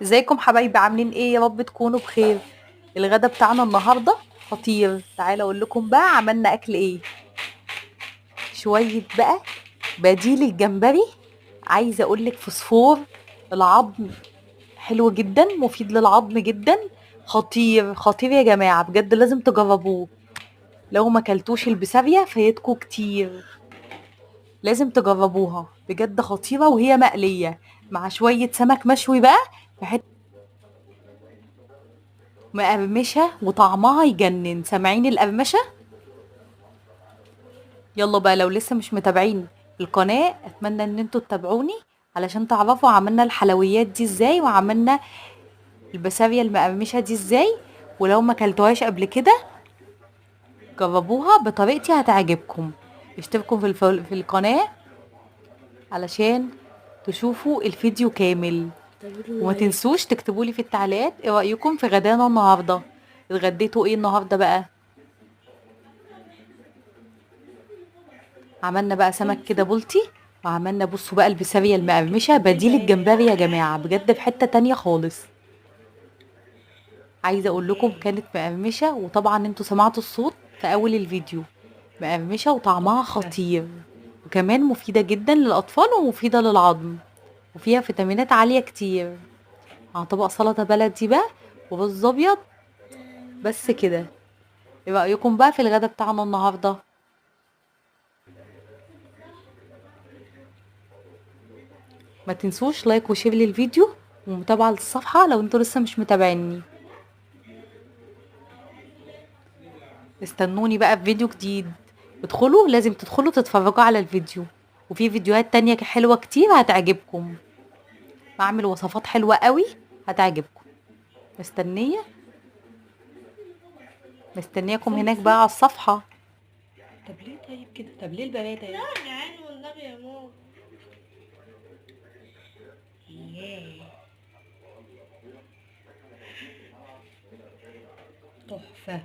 ازيكم حبايبي؟ عاملين ايه؟ يا رب تكونوا بخير. الغدا بتاعنا النهارده خطير. تعالوا اقول لكم بقى عملنا اكل ايه. شوية بقى بديل الجمبري، عايزه اقول لك فوسفور العظم حلو جدا، مفيد للعظم جدا، خطير خطير يا جماعة بجد، لازم تجربوه. لو ما كلتوش البسارية فايتكوا كتير، لازم تجربوها بجد خطيرة. وهي مقلية مع شوية سمك مشوي بقى في حتة مقرمشه وطعمها يجنن. سامعين القرمشه؟ يلا بقى، لو لسه مش متابعين القناة اتمنى ان انتوا تتابعوني علشان تعرفوا عملنا الحلويات دي ازاي، وعملنا البسارية المقرمشه دي ازاي. ولو ما كلتوهاش قبل كده جربوها بطريقتي هتعجبكم. اشتركوا في القناة علشان تشوفوا الفيديو كامل، وما تنسوش تكتبوا لي في التعليقات ايه رايكم في غدانا النهارده. اتغديتوا ايه النهارده بقى؟ عملنا بقى سمك كده بلطي، وعملنا بصوا بقى البسارية المقرمشه بديل الجمبري يا جماعة بجد في حتة تانية خالص. عايزه اقول لكم كانت مقرمشه، وطبعا انتوا سمعتوا الصوت في اول الفيديو، مقرمشه وطعمها خطير، وكمان مفيدة جدا للاطفال ومفيدة للعظم، وفيها فيتامينات عالية كتير. مع طبق سلطة بلدي بقى ورز ابيض. بس كده. ايه رايكم بقى في الغدا بتاعنا النهارده؟ ما تنسوش like و share للفيديو ومتابعة للصفحه لو انتوا لسه مش متابعيني. استنوني بقى في فيديو جديد. ادخلوا، لازم تدخلوا تتفرجوا على الفيديو، وفي فيديوهات تانية حلوة كتير هتعجبكم. بعمل وصفات حلوة قوي هتعجبكم. مستنياكم هناك بقى على الصفحة. طب ليه طيب كده؟ طب ليه البلادة يعني؟ لا جعان والنبي يا ماما. تحفة.